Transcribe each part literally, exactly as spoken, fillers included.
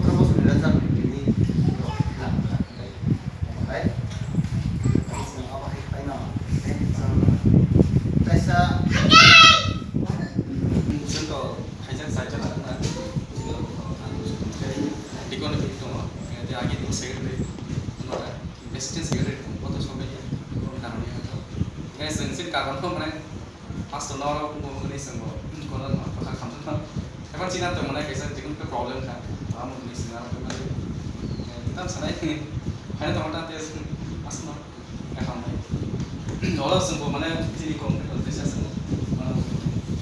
Kotoro bosor ni result ni bini khela wngkha. Hai, hai, chwng abo hai khlaino. Kaisa, chwng to khaijak chaijak wngkha. Economic tongo, tei agini secretary, assistant secretary, boto somai ya, kono karon ya to. Guys, chwng chini karon to mane, first no oro bo hwnwi chwng bo, kono no kotha khamtha. Eban china to mane kaisa tikun ke problem kha, amo hwnwi chwng aro mane, tam sanai, haino tongma ta tei asno, kaham nai. Oro chwng bo mane chini kom ke tesa chwng bo, mane,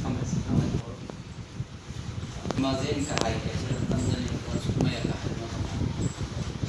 hambai, hambai. Imagine kahai kaisa